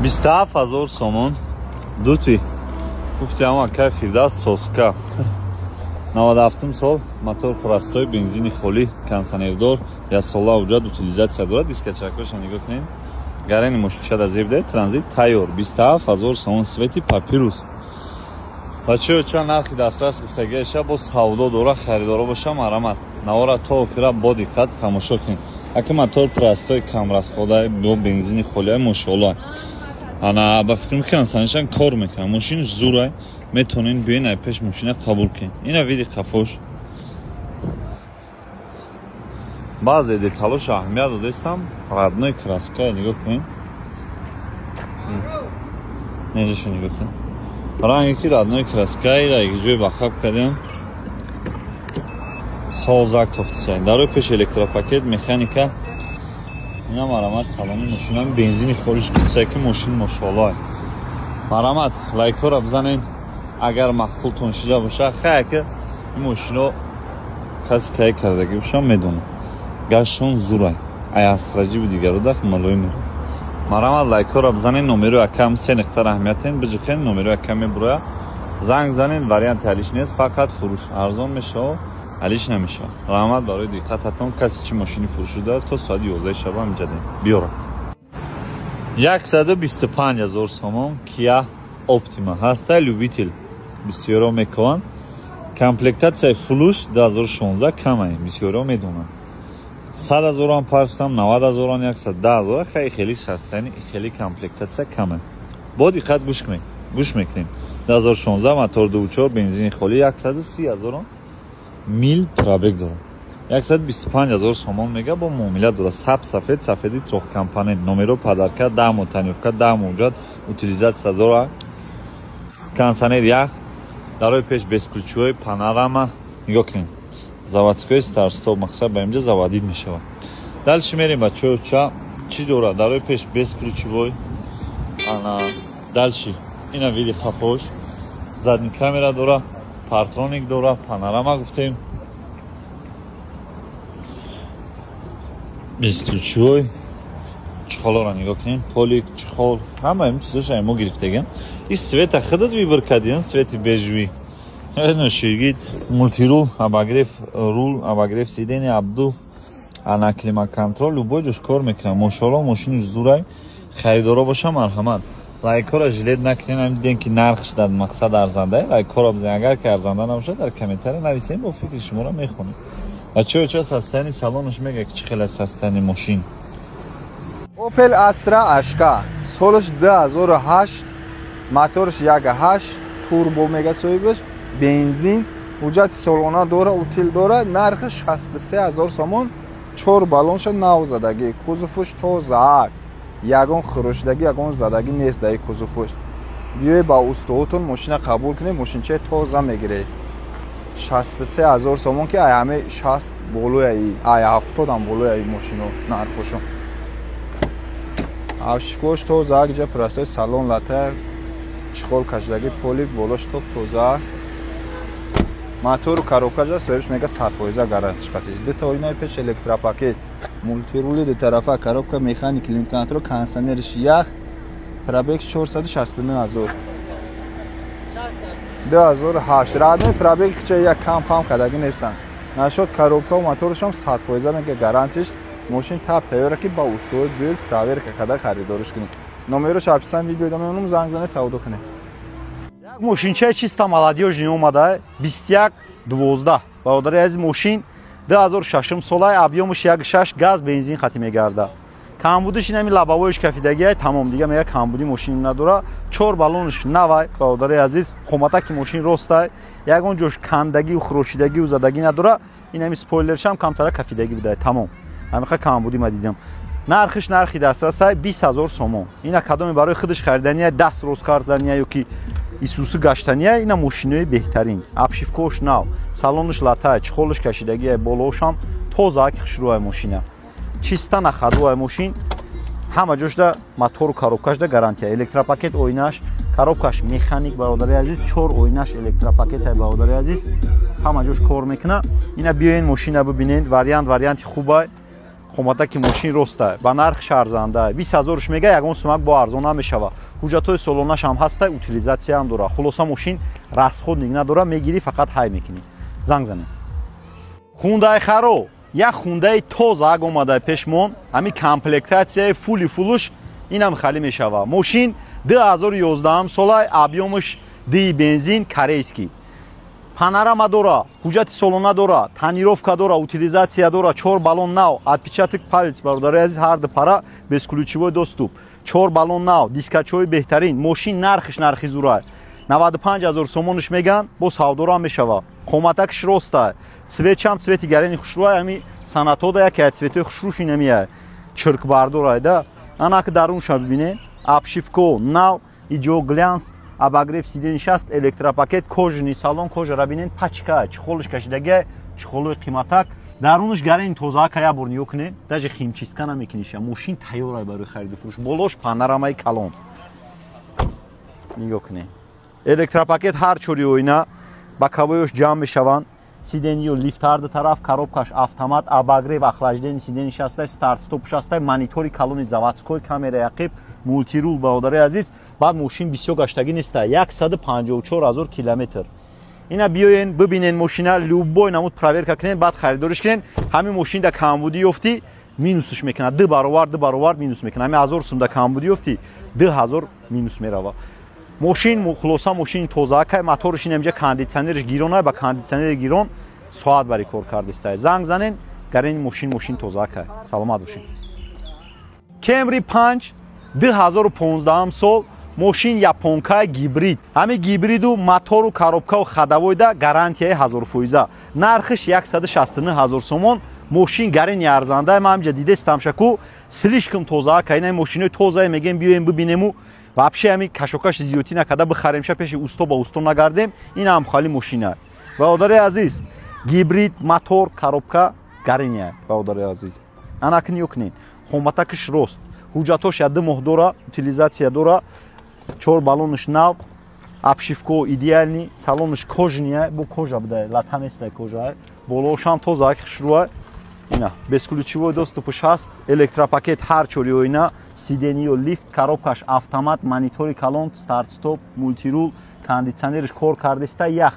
27 000 сомон дути гуфти ама кай Фирдавс соска 97 сол, мотор простой, бензини холӣ, кондиционердор, яксола ҳуҷҷат, утилизация дорад. Дискачакоша нигоҳ кунед, гарени мошинчада зеб даед, транзит тайёр. 27 000 сомон, цвети папирус. Бачаё, ча нархи дастрас гуфтагиаша, бо савдо дора, харидоро боша, марамат, навора то охира бо диққат тамошо кунед. Аки мотор простой, камрасхода, бо бензини холия, мошолла. Ана ба фикрам, ки ансанишан кор мекунам, мошинш зурай, метонен биёен, ай пеш мошина қабул кунед. Ина види қафош, баъзе деталош аҳамият додестам. Родной краска, нигоҳ кунед, неҷаша нигоҳ кунед, ранге ки родной краска ира ҷои бахаб кардем, созак тофтисай. Дарои пеш электропакет, механика. Ина марамат, салони мошинам бензини холиш кутсай, ки мошин мошолло. Марамат, лайкҳоро бизанед, агар маъқултон шида боша. Хая ки ин мошино каси кай кардагӣ боша, медонам, гаштшон зурай, ай астраҷиби дигаро дах малои меро. Марамат, лайкҳоро бизанед, номеро акам се нуқта раҳмиятен биҷухен, номеро акам мебуроя, занг занед. Варианти алиш нест, фақат фурӯш арзон мешава, алиш намешава. Раҳмат барои диққататон. Касе чи мошини фурӯшӣ дорад, то соати 11 шаба ҳамиҷадем, биёра. 125 000 сомон Кия Оптима ҳаста, любитель бисёро мекунанд. Комплектатсияи фулуш, 2016, камай бисёро медонанд. 100 ҳазорам партам, 90 ҳазорам, 110 ҳазор. Хеле хеле састани, хеле комплектатсия камай. Бо диққат гӯш мекунем. 2016, мотор 24, бензини холӣ, 130 ҳазорам мил пробег дорад. 125 000 сомон мега, бо муомила дорад. Саб сафед, сафеди трёхкомпонент, номеро подарка, 10 моҳ тонировка, 10 моҳ ҳуҷҷат, утилизатсия дорад, кондиционер ях, дарои пеш бесключевой, панорама. Нигоҳ кунед, заводской старт-стоп, мақсад ба инҷа заводить мешавад. Дальше мерем, бачаё, ча чӣ дорад? Дарои пеш бесключевой. Ана дальше ина види хафош, задний камера дора, парктроник дора, панорама гуфтем, бесключевой. Чехолоро нигоҳ кунем, полик, чехол, ҳама ин чизоша мо гирифтагем. И цвета худат выбор кардиан, цвети бежевый ширгид. Мультирул, обогрев рул, обогрев сиденья, обдув, ана климат-контроль, любой ҷош кор мекунам. Мошолло, мошини зурай. Харидоро боша, марҳамат, лайкҳоро жалеть накунем. Ҳам дидем, ки нархш дар мақсад арзанда, лайкҳоро бизанем. Агар ки арзанда набошад, дар комментария нависем, бо фикри шуморо мехонем. Бачаҳо, ча состояние салонаш мега, ки чӣ хеле состояние мошин. Opel Astra HK, солаш 2008, моторш 1.8 турбо мега соҳибаш, бензин, ҳуҷҷати солона дора, утил дора. Нархи 63 ҳазор сомон. Чор баллонша нав задагӣ, кузовуш тозаак, ягон хурӯшидагӣ, ягон задагӣ нест даи кузовуш. Биёед ба устоҳотон, мошина қабул кунед, мошинчаи тоза мегиред. 63 ҳазор сомон, ки ай ҳаме 60 болояи, ай 70-ам болояи мошино нархошон. Обшивкош тоза, ҷа простой, салон лата, чехол кашидагӣ, полик болош топ тоза. Мотору коробкаша соҳибш мега 100% гарантиш қатӣ. Дута оинаи пеш электропакет, мультирули дутарафа, коробка механик, климат-контроль, кондиционериш ях. Пробег 469 ҳазор, 2008, родной пробег, хича як кам пам кардагӣ нестанд. Нашод коробкаву моторушам 100% мега гарантиш. Мошин таб тайёра, ки ба устои биёед, проверка карда харидориш кунед. Номерош описание видео мемонам, занг занед, савдо кунед. Як мошинчаи чиста молодёжный омада, 21 12. Бародари азиз, мошин 2006 солай, объёмаш 1.6 газ, бензин хати мегарда. Камбудиш инами лобовоиш кафидагиай, тамом, дига мега камбуди мошин надора. Чор баллонш навай, бародари азиз, хоматаки мошин ростай, ягон ҷош кандагию хурошидагию задагӣ надора. Инами спойлершам камтара кафидагӣ будай, тамом, ҳамиқа камбуди ма дидам. Нархиш нархи дастрасай, 20 000 сомон. Ина кадоме барои худаш харидания, даст рост кардания ё ки исуси гаштания, ина мошинои беҳтарин. Обшивкош нав, салонаш латай, чехолаш кашидагия, болоошам тоза, ки хушрӯай мошина, чиста нахадуай мошин. Ҳама ҷошда мотору коробкашда гарантия, электропакет оинаш, коробкаш механик. Бародари азиз, чор оинаш электропакетай, бародари азиз, ҳама ҷош кор мекуна. Ина биёен, мошина бибинед. Вариант, варианти хубай. Қоматаки мошин роста, ба нархш арзанда. 20 ҳазорш мега, ягон сумак бо арзон намешава. Ҳуҷҷатҳои солонаш ҳам ҳаста, утилизатсия ҳам дора. Хулоса, мошин расходник надора, мегирӣ, фақат ҳай мекунӣ. Занг занед. Хундай Харо, як хундаи тозаак омада пешмон, ҳамин комплектатсияи фули фулуш инам хали мешава. Мошин 2011 сола, объём аш ди бензин, корейский. Панорама дора, ҳуҷҷати солона дора, тонировка дора, утилизатсия дора, чор баллон нав, отпечаток палец, бародари азиз, ҳар ду пара, бесключевой доступ, чор баллон нав, дискачҳои беҳтарин. Мошин нархш нархи зурай. 95 ҳазор сомонш меган, бо савдора мешава. Қоматакш роста. Цвет чам цвет и гарени хушрӯай, ҳами санатода яке аз цвет ҳои хушрӯш инамия. Чиркбардорай да. Анаки дарунша бибинед. Обшивка нав, иҷо глянц, обогрев сиденья шаст, электропакет, кожаный салон, кожа ра бинед, пачка, чехол ш кашидагия, чехол ои қиматак. Дарунаш гарени тозаака, як бор нигоҳ кунед, даже химчистка намекуниша. Мошин тайёрай барои хариду фурӯш. Болош панорамаи калон. Нигоҳ кунед. Электропакет ҳар чори оина, боковой ёш ҷамъ мешаванд. Сиденье лифт ҳар ду тараф, коробка ш автомат, обогрев, охлаждение сиденья шастай, старт стоп шастай, монитори калони заводской, камераи ақиб, мультирул, бародари азиз. Баъд мошин бисёр гаштагӣ неста, 154 ҳазор километр. Ина биёен, бибинен мошина, любой намуд проверка кунен, баъд харидориш кунен. Ҳамин мошин да камбудӣ ёфтӣ, минусш мекунад, ду баровар, ду баровар минус мекунад. Ҳамин 1000 сум да камбудӣ ёфтӣ, 2000 минус мерава. Мошин хулоса, мошини тозаакай, моторш ин инҷа, кондитсионерш гиронай, ба кондитсионери гирон соат бари кор кардистай. Занг занен, гарени мошин, мошин тозаакай. Саломат бошед. Кемри 5 2015 сол, мошин японкай, гибрид. Ҳамин гибриду мотору коробкаву ходовой да гарантияи 1000%. Нархиш 169 ҳазор сомон. Мошин гарени арзанда, ман ҳамҷа дидестам шаку, слишком тозаакай. Ина мошинои тозае мегем, биёем бибинему. Вообще ҳамин кашокаш зиёдтӣ накарда бихаремша, пеши усто ба усто нагардем. Ин ҳам хали мошина. Бародари азиз, гибрид, мотор, коробка гарения, бародари азиз. Анаки нигоҳ кунед. Хоматакиш рост. Ҳуҷҷатош я 2 моҳ дора, утилизатсия дора, чор баллонш нав, обшивка идеальный, салонш кожаный, бо кожа буда, лата неста, кожа. Болош ҳам тоза, хушрӯа. Ина, бесключевой доступ ш ҳаст, электропакет ҳар чори оина, сиденье лифт, коробка ш автомат, монитори калон, старт стоп, мультирул, кондитсионерш кор кардиста, ях.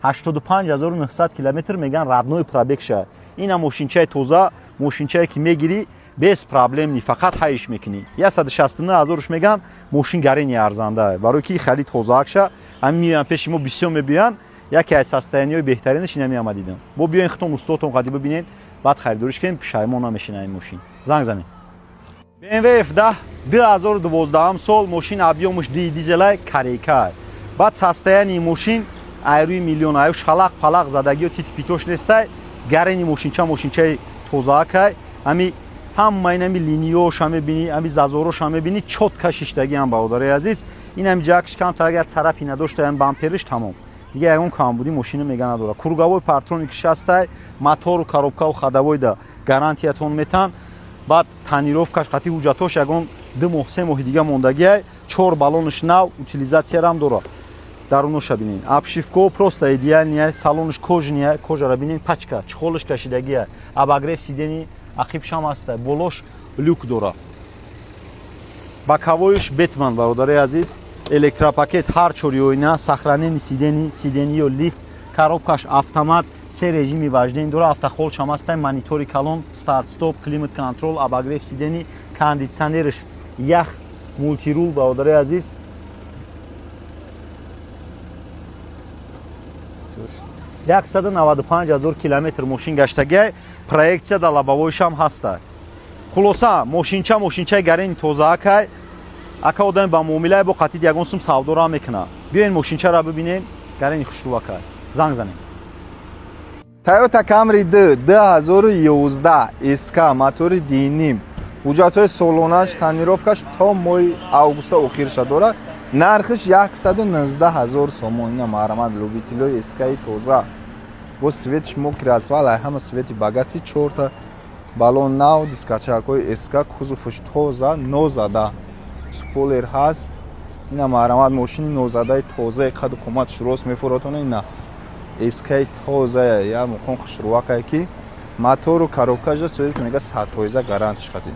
85900 километр меган родной пробег ша. Ина мошинчаи тоза, мошинчае ки мегирӣ, без проблем, фақат ҳайш мекунӣ. 169 ҳазорш меган, мошин гарени арзанда. Барои ки хали тозаакша, ҳамин меоян пеши мо, бисёр мебиёян, яке аз состояние ҳои беҳтаринаш ина меомад дидам. Бо биёен худтон устодтон қади бибинед, баъд харидориш кунем, пушаймон намешина ин мошин. Занг занед. BMW F10 2012 сол, мошин объём ш ди дизелай, корейка. Баъд состояние мошин айрӯи миллион, аю шалақ палақ задагиё тити питош нестай, гарени мошинча, мошинчаи тозаакай. Ҳами ҳама инами линиёша мебинӣ, ҳами зазороша мебинӣ, чётко шиштагиам, бародари азиз. Ин ҳами ҷакш камтар агар царапина дошта, ҳам бампериш, тамом. Дига ягон камбудӣ мошина мега надора. Круговой парктроник шастай, мотору коробкаву ходовой да гарантиятон метан. Баъд тонировка ш қати ҳуҷҷатош ягон 2 моҳ, 3 моҳи дига мондагиай, чор баллонш нав, утилизатсиярам дора. Даруноша бинед. Обшивка просто идеальный, салонш кожаный, кожа ра бинед, пачка, чехол ш кашидагия, обогрев сидений ақибшам ҳаста, болош люк дора. Боковой ш Бэтмен, бародари азиз, электропакет ҳар чори оина, сохранение сидений, сиденье лифт, коробка ш автомат, се режими вождения дора, автохолд шам ҳаста, монитори калон, старт стоп, климат контроль, обогрев сидений, кондитсионерш ях, мультирул, бародари азиз. 195 ҳазор километр мошин гаштагиай, проекция дар лобовой шам ҳаста. Хулоса, мошинча, мошинчаи гарени тозаакай. Ака одаме ба муомилаи бо қатид ягон сум савдора мекуна. Биёен мошинчаро бибинен, гарени хушрӯакай. Занг занем. Toyota Camry 2 2011 SK, мотори диним. Ҳуҷҷатҳои солонаш, тонировка ш то моҳи августа охирша дорад. Нархиш 119 ҳазор сомон. Ина марҳамат, любитель ои SK тоза. Бо цвет ш мокрый асфальт, ай ҳама цвет и богатый, чорта баллон нав, дискачакҳои SK, кузов ш тоза, нозада. Спойлер ҳаст. Ина марҳамат, мошини нозадаи тозаи, қаду қоматш рост мефуротона. Ина SK тоза, я муқон хушрӯакае ки Мотору коробкаша соҳибш мега 100% гарантиш қатӣ.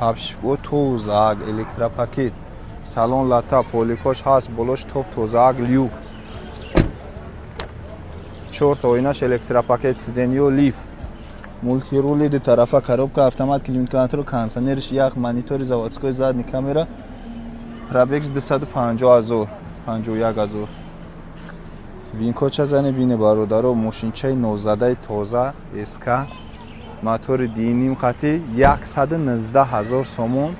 Обшивко тозаак, электропакет, салон лата, поликош ҳаст, болош топ тозаак, люк. 4 оинаш электропакет, сиденьё лифт. Мультирули ду тарафа, коробка автомат, климат-контрол, кондиционериш ях, монитори заводской, задний камера. Пробег 250 000, 51 000. Винкоча зане бине бародаро, мошинчаи нозадаи тоза, СК, мотори диним қати 119 000 сомон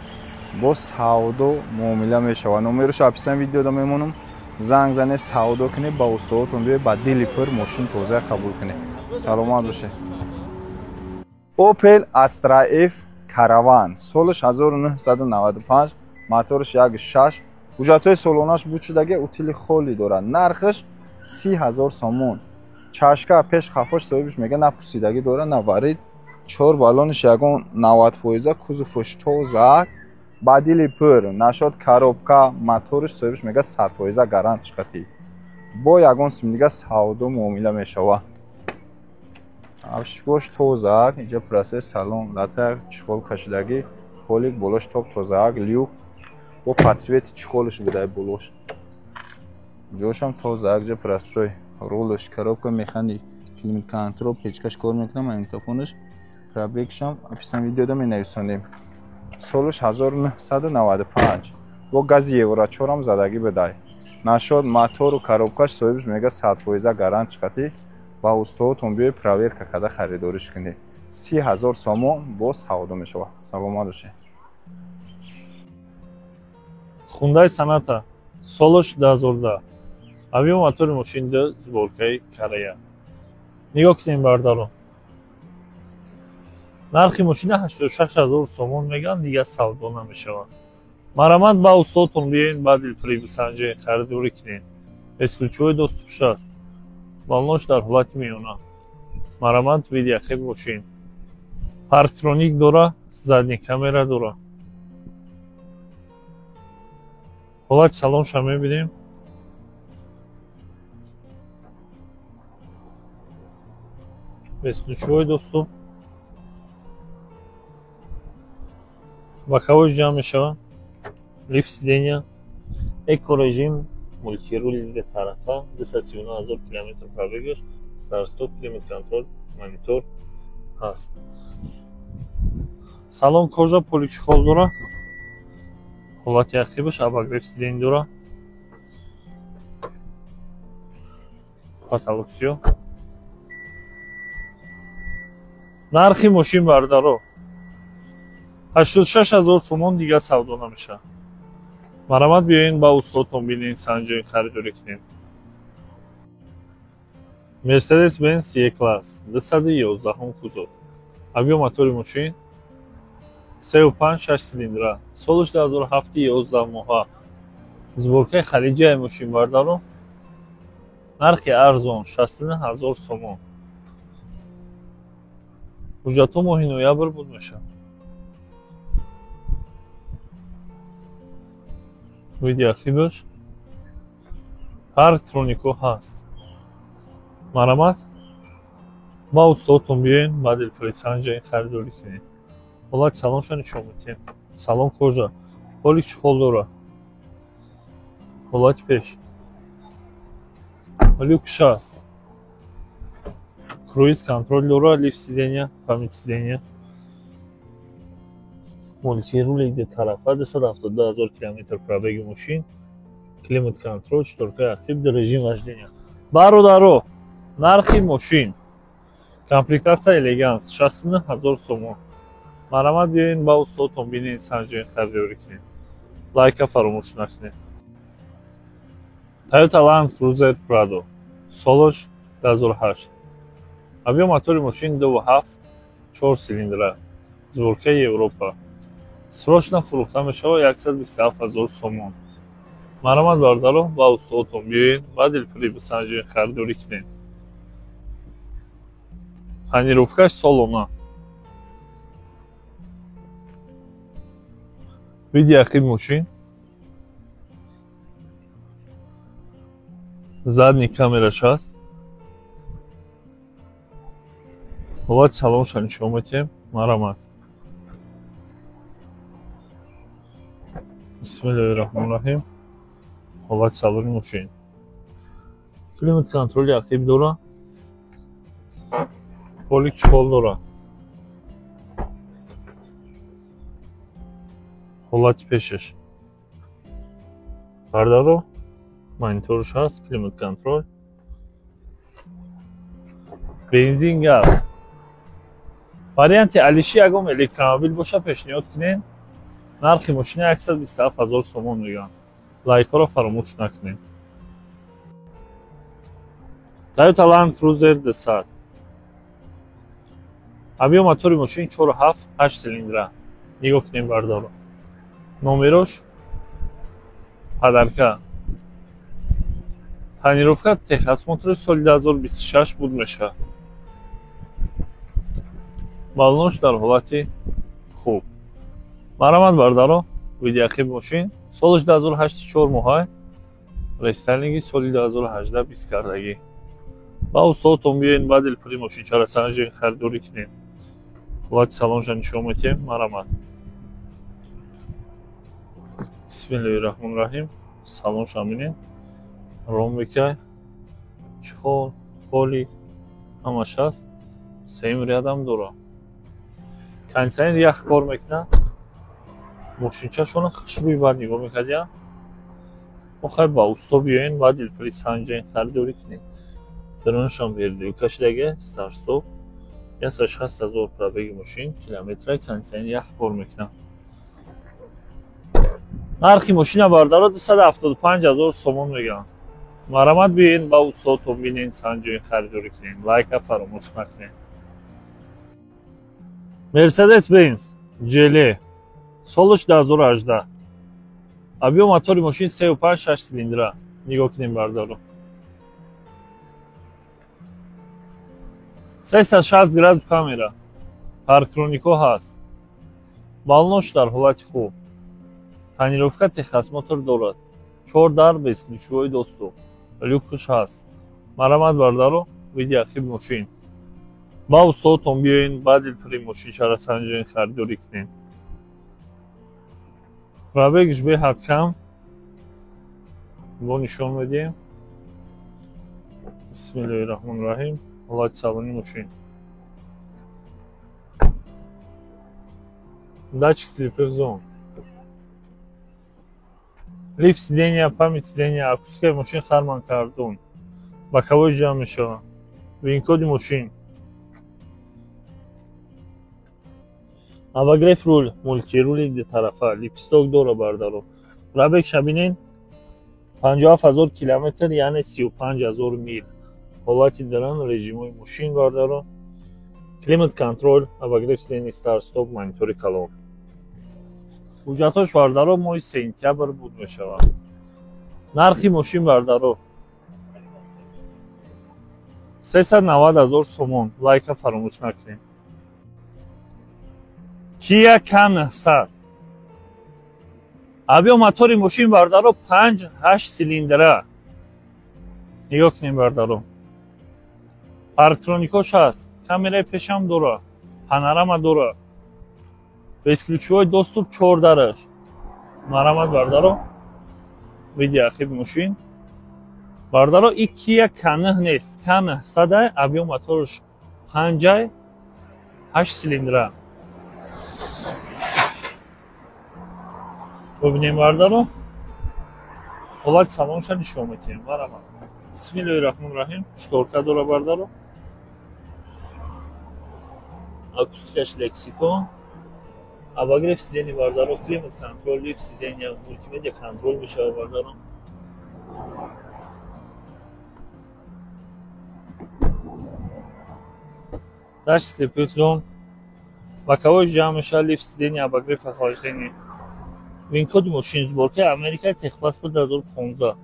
бо савдо муомила мешавад. Номерош описан видеода мемонам. Занг зане, савдо кунед, ба устодотон биёед, ба дили пур мошин тоза қабул кунед. Саломат бошед. Opel Astra F Caravan солаш 1995, моторш 1.6, ҳуҷҷатҳои солонаш буд шудаги, утили холӣ дорад. Нархаш 30 000 сомон. Чашка пеш хафош соҳибаш мега на пусидагӣ дорад, на варид. 4 баллониш ягон 90%, кузовш тоза, ба дили пур, нашод коробка, моторш соҳибаш мега 100% гарантиш қатӣ. Бо ягон сим дига савдо муомила мешавад. Обшивкош тозаак, инҷа процесс салон лата, чехол кашидагӣ, полик болош топ тозаак, люк бо подсвети чехолш будай болош. Ҷошам тозаак, ҷа простой, рулш, коробка механик, климат-контрол, печкаш кор мекунам, магнитофонаш, пробегшам описан видеода менависонем. Солаш 1995, бо гази Евро 4 задагӣ будай. Нашод мотору коробкаш соҳибаш мега 100% гарантиш қатӣ. Ба устодотон биёед, проверка карда харидориш кунед. 30 000 сомон бо савдо мешавад. Саломат бошед. Hyundai Sonata солаш 2010, объем мотори мошин 2, сборкаи Корея. Нигоҳ кунем бародарон. Нархи мошина 86 000 сомон меган, дигар савдо намешавад. Марамат ба устодотон биёед, ба дилпурӣ бисанҷед, харидорӣ кунед. Бесключевой доступш аст. Баллонш дар ҳолати миёна. Марамат видеохеб мошин. Парктроник дора, задний камера дора. Ҳолати салонша мебинем. Бесключевой доступ. Боковой ҷамъ мешавад. Лифт сиденья, эко режим, мультирули ду тарафа, 239 000 километр пробегаш, старт-стоп, климат-контрол, монитор ҳаст. Салон кожа, поличехол дора. Ҳолати ақибаш обогрев сидень дора. Потолок сиёҳ. Нархи мошин бародаро 86 000 сомон, дигар савдо намешавад. Марамат биёед, ба устодтон бинед, санҷои харидорӣ кунед. Mercedes-Benz E-Class 211 кузов. Объем мотори мошин 3.5 6 силиндра. Солаш 2007 11 моҳа. Сборкаи халиҷияи мошин бародаро. Нархи арзон 69 000 сомон. Ҳуҷҷатҳо моҳи ноябр буд мешавад. Видеоархиваш парктронико ҳаст. Марамат ба устодотон биёед, ба дилпурӣ санҷои харидорӣ кунед. Ҳолати салонша нишон медиҳем. Салон кожа, полик чехол дора. Ҳолати пеш. Люк 6. Круиз контрол дора, лифт сиденья, память сиденья. Мультирули ду тарафа, 272 000 километр пробеги мошин, климат-контрол, шторкаи ақиб, режим вождения. Бародаро, нархи мошин, комплектация элеганс 69 000 сомон. Марамат биёед, ба устодотон бинед, санҷои харидорӣ кунед. Лайка фаромӯш накунед. Toyota Land Cruiser Prado солаш 2008. Объем мотори мошин 2.7, 4 силиндра, сборкаи Европа. Срочно фурӯхта мешавад 127 000 сомон. Марамат бародаро, ба устодотон биёед, ба дилпурӣ бисанҷои харидорӣ кунед. Тонировкаш солона. Види ақиб мошин. Задний камераш ҳаст. Ҳолати салонша нишон медиҳем. Марамат. Бисмиллоҳи раҳмони раҳим. Ҳолати салони мошин. Климат контроли ақиб дора. Полик чиқол дора. Ҳолати пешаш. Бардаро мониторш ҳаст, климат контрол. Бензин, газ. Варианти алиши ягон электромобил боша пешниҳод кунед. Нархи мошина 127 000 сомон мегӯянд. Лайкҳоро фаромӯш накунед. Toyota Land Cruiser 200. Объем мотори мошин 4.7, 8 цилиндра. Нигоҳ кунед бардаро. Номерош падарка. Тонировка техосмотри соли 2026 буд мешавад. Баллонш дар ҳолати хуб. Марамат бардаро, видеоақиб мошин солаш 2008 4 моҳа, рестайлинги соли 2018 20 кардагӣ. Ба устодтон биёед, ба дилпури мошинчара санҷен, харидорӣ кунед. Ҳолати салонша нишон медиҳем. Марамат. Бисмиллоҳи раҳмони раҳим. Салонша бинед. Ромбикай, чиқол, полик ҳамаш ҳаст. Сеюм рядам дора. Кондитсионер ях кор мекунад. Мошинчашона хушрӯй бад нигоҳ мекардиям. Мо хай ба усто биёен, ба дилпури санҷен, харидорӣ кунед. Дарунашам вердилка шидаге, старт-стоп. 160 000 пробеги мошин, километра, кондитсионер ях кор мекунад. Нархи мошина бардаро 275 000 сомон мегӯянд. Марамат биёен, ба устодтон бинен, санҷен, харидорӣ кунед. Лайка фаромӯш накунед. Mercedes Benz GL солаш 2018. Объем мотори мошин 3.5, 6 цилиндра. Нигоҳ кунем бардаро. 360 градус камера. Парктронико ҳаст. Баллонш дар ҳолати хуб. Тонировка техосмотр дорад. 4 дар бесключевой доступ. Люкш ҳаст. Марамат бардаро, видеоақиб мошин. Ба устодтон биёен, ба дилпури мошинчара санҷен, харидорӣ кунед. Пробегш беҳад кам. Бо нишон медиҳем. Бисмиллоҳи раҳмони раҳим. Ҳолати салони мошин. Датчик слепых зон. Лифт сидения, память сидения, акустикаи мошин Харман Кардон. Боковой ҷамъ мешавад. Вин-коди мошин. Обогрев рул, мултирули дутарафа, лепесток дора бардаро. Пробег шабинен 57 000 километр, яъне 35 000 мил. Ҳолати даран режимҳои мошин бардаро. Климат контрол, обогрев сидения, старт-стоп, монитори калон. Ҳуҷҷатҳош бардаро моҳи сентябр буд мешавад. Нархи мошин бардаро 390 000 сомон. Лайка фаромӯш накунед. Kia K900. Объем мотори мошин бардаро 5.8 цилиндра. Нигоҳ кунед бардаро. Парктроникош ҳаст. Камераи пешам дора. Панорама дора. Бесключевой доступ 4 дараш. Марамат бардаро. Видеоақиб мошин. Бардаро и Kia K9 нест. K900 объем моторш 5.8 цилиндра. Бибинем бардаро. Ҳолати салонша нишон медиҳем. Марамат. Бисмиллоҳи раҳмони раҳим. Шторка дора бардаро. Акустикаш Лексикон. Обогрев сидения бардаро, климат контрол, лифт сидения, мултимедиа контрол мешавад бардаро. Датчик слепых зон. Боковой ҷамъ мешавад, лифт сидения, обогрев, охлаждение. Вин-коди мошин сборкаи Америка, техпаспорт 2015.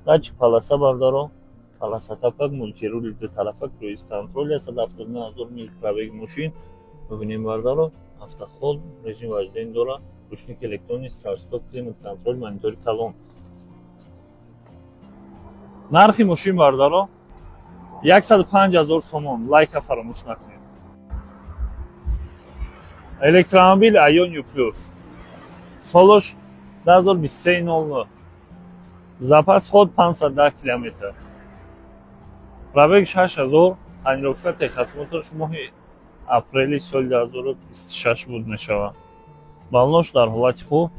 Датчик полоса бардаро. Полоса тапак, мултирули дутарафа, круиз контрол, 179 000 мил пробеги мошин. Бибинем бардаро, автохолд, режим вождения дора, ручник электронный, старт-стоп, климат контрол, монитори калон. Нархи мошин бардаро 105 000 сомон. Лайка фаромӯш накунед. Электромобил Ioniq Plus. Солош 2023.00. Запас ход 510 километр. Пробег 6000. Тонировка техосмотрш моҳи апрели соли 2026 буд мешавад. Баллош дар ҳолати хуб,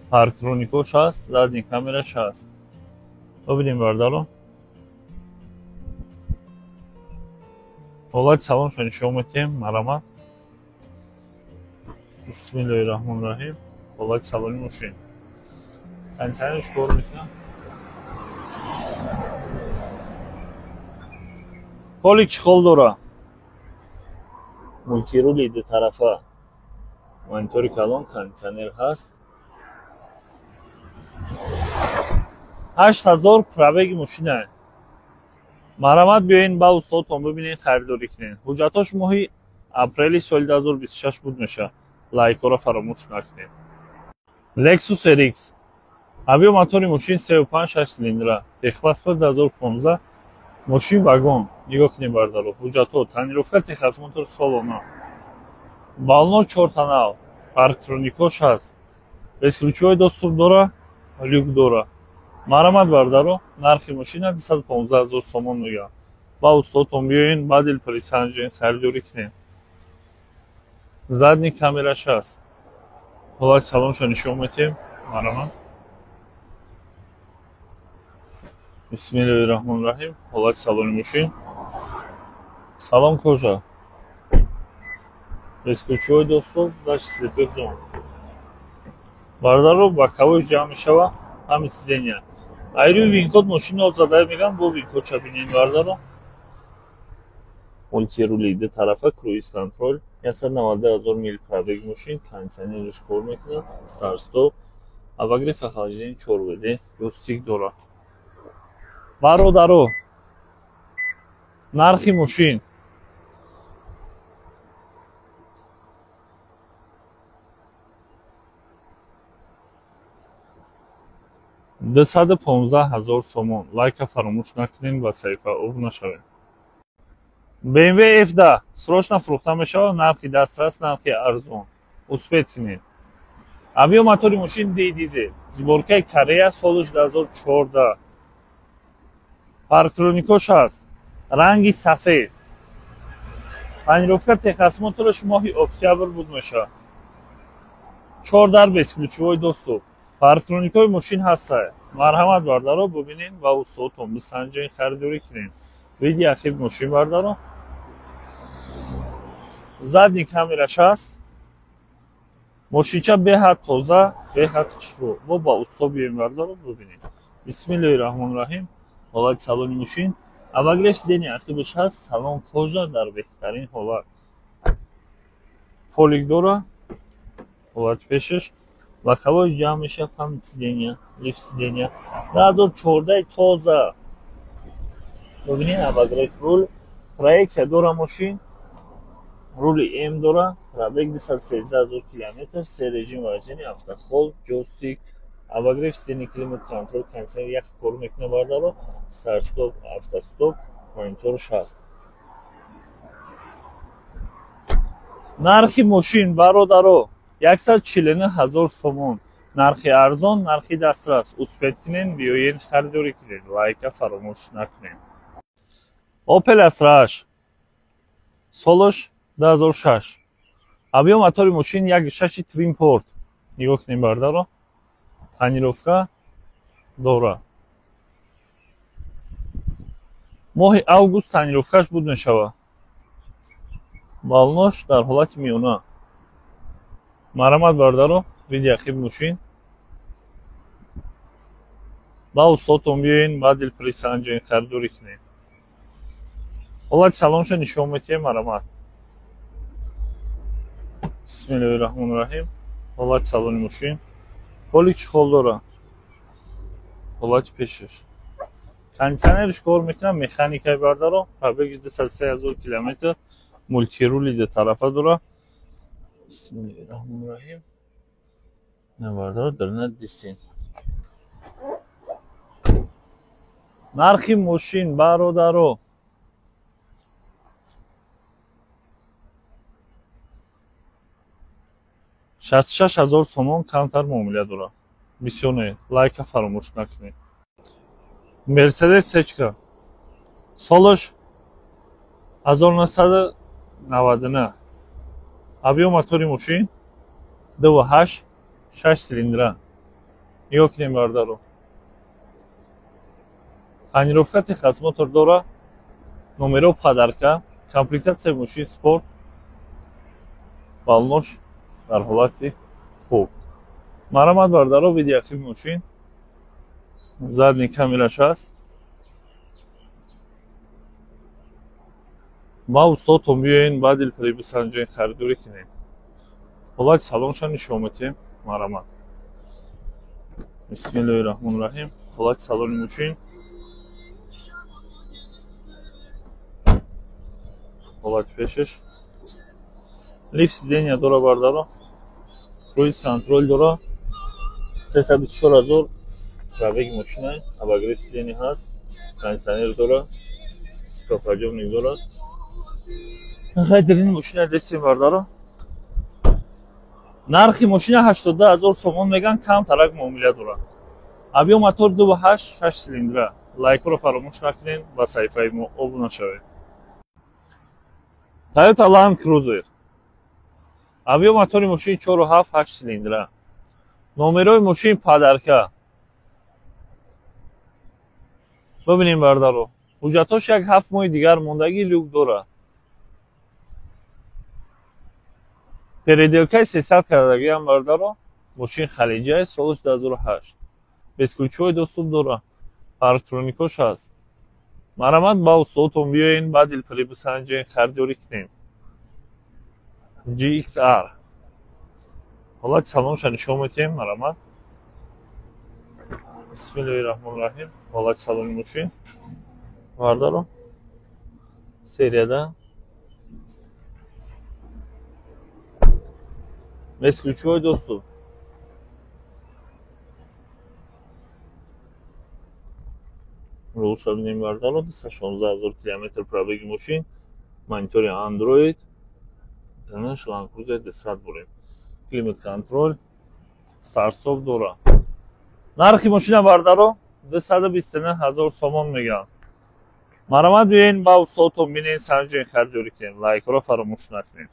парктроникош ҳаст, задний камераш ҳаст. Бибинем бародаро. Ҳолати салоншо нишон медиҳем, марамат. Бисмиллоҳи раҳмони раҳим. Ҳолати салони мошин. Кондиционерш кор мекунад. Полик чехол дора. Мултирули дутарафа. Монитори калон, кондиционер ҳаст. 8000 пробеги мошина. Марамат биёин ба устодтон бибинед, харидорӣ кунед. Ҳуҷҷатҳош моҳи апрели соли 2026 буд мешавад. Лайкҳоро фаромӯш накунед. Lexus RX. Объем мотори мошин 3.5 6 цилиндра. Техпаспорт 2015. Мошин вагон. Нигоҳ кунед бародаро. Ҳуҷҷатҳо, тонировка, техосмотр солона. Баллоно 4 та нав. Парктроникош ҳаст. Бесключевой доступ дора, люк дора. Марамат бародаро, нархи мошина 215 000 сомон мегӯянд. Ба устодтон биёин, ба дилпарисанҷен харидорӣ кунед. Задний камераш ҳаст. Ҳолати салоншо нишон медиҳем. Марамат. Бисмиллоҳи раҳмони раҳим. Ҳолати салони мошин. Салон кожа. Бесключевой доступ, дальше слепых зон. Бародаро, боковой ҷамъ мешава, ҳами сиденья. Айрӯи винкод мошинро зада мегӯям, бо винкодша бинед бародаро. Мултирули ду тарафа, круиз контроль, 192 000 мил пробег мошин, кондиционерш кор мекунад, старт-стоп, обогрев охлаждение 4 ВД, ҷойстик дорад. Бародаро, нархи мошин 215 000 сомон. Лайка фаромӯш накунед ва саҳифа обуна нашавед. BMW F10 срочно фурӯхта мешавад, нархи дастрас, нархи арзон. Успеть кунед. Объем мотори мошин D дизел. Сборкаи Корея, солиш 2014. Парктроникош ҳаст. Ранги сафед. Тонировка техосмотрш моҳи октябр буд мешавад. 4 дар бесключевой доступ. Парктроникҳои мошин ҳастанд. Марҳамат бародаро, бибинед ва устодтон бисанҷен, харидорӣ кунед. Види ахиб мошин бародаро. Задний камераш ҳаст. Мошинча беҳад тоза, беҳад хушрӯ. Мо ба усто биёем бародаро, бибинед. Бисмиллоҳи раҳмони раҳим. Ҳолати салони мошин. Обогрев сиденья ақибаш ҳаст. Салон кожа дар беҳтарин ҳолат. Полик дора. Ҳолати пешаш. Боковой ҷамъ мешавад, память сиденья, лифт сиденья. 2014 тоза. Бибинед, обогрев рул, проекция дора мошин, рули М дора, пробег 213 000 километр, се режим вождения, автохолд, ҷойстик, обогрев сиденья, климат контроль, кондиционер ях кор мекунад бародаро, старт-стоп, автостоп, мониторш ҳаст. Нархи мошин бародаро 149 000 сомон. Нархи арзон, нархи дастрас. Успеть кунед, биёед харидорӣ кунед. Лайка фаромӯш накунед. Opel Astra H. Солаш 2006. Объем мотори мошин 1.6 Twin Port. Нигоҳ кунед бародаро. Тонировка дора. Моҳи август тонировкаш буд мешавад. Баллош дар ҳолати миёна. Марамат бародаро, види ақиб мошин. Ба устодтон биёин, ба дилпарисанҷен харидорӣ кунед. Ҳолати салонша нишон медиҳем, марамат. Бисмиллоҳи раҳмони раҳим. Ҳолати салони мошин. Полик чехол дора. Ҳолати пешаш. Кондиционерш кор мекунад, механикаи бардаро, пробеги 203 000 километр, мултирули ду тарафа дора. Бисмиллоҳи раҳмони раҳим. На бардаро, дарна дистин. Нархи мошин бародаро 66 000 сомон, камтар муомила дорад. Бисёр не, лайка фаромӯш накунед. Мерседес сечка, солаш 1999, объём мотори мошин 2,8, 6 цилиндра. Нигоҳ кунем, бародаро, тонировка, техосмотр дора, номеро подарка, комплектатсияи мошин спорт, баллонош дар ҳолати хуб. Марамат, бародаро, види ақиби мошин, задний камераш ҳаст. Ба устодтон биёен, ба дилпурӣ бисанҷен, харидорӣ кунед. Ҳолати салонша нишон метиҳем, марамат. Бисмиллоҳи раҳмони раҳим. Ҳолати салони мошин, ҳолати пешаш, лифт сидения дора, бардаро, круиз контроль дора. 324 000 пробеги мошина, обогрев сидения ҳаст, кондитсионер дора, стеклоподъёмник дорад. Хайдарини мошина дестем, бардаро. Нархи мошина 82 000 сомон меган, камтарак муомила дорад. Объём мотор 2,8, 6 цилиндра. Лайкҳоро фаромӯш накунед, ба саҳифаи мо обуна шавед. Toyota Land Cruiser, объём мотори мошин 4,7, 8 цилиндра, номерои мошин подарка. Бибинем, бардаро, ҳуҷҷатҳош як 7 моҳи дигар мондагӣ, люк дорад, переделкаи 300 кардагиам, бардаро. Мошин халиҷае, солаш 2008, бесключевой доступ дорад, парктроникош ҳаст. Марамат, ба устодтон биёен, ба дилпурӣ бисанҷен, харидорӣ кунем. GXR, ҳолати салонша нишон метиҳем, марамат. Бисмиллоҳи раҳмони раҳим. Ҳолати салони мошин, бардаро, серияда, бесключевой доступ. Рулша бинем, бардаро, 216 000 километр пробеги мошин, монитори Android, Land Cruiser 200 бурем, климат контроль, старт-стоп дора. Нархи мошина, бардаро, 229 000 сомон мегӯянд. Марамат, биёен, ба устодтон бинен, санҷен, харидорӣ кунем. Лайкҳоро фаромӯш накунед.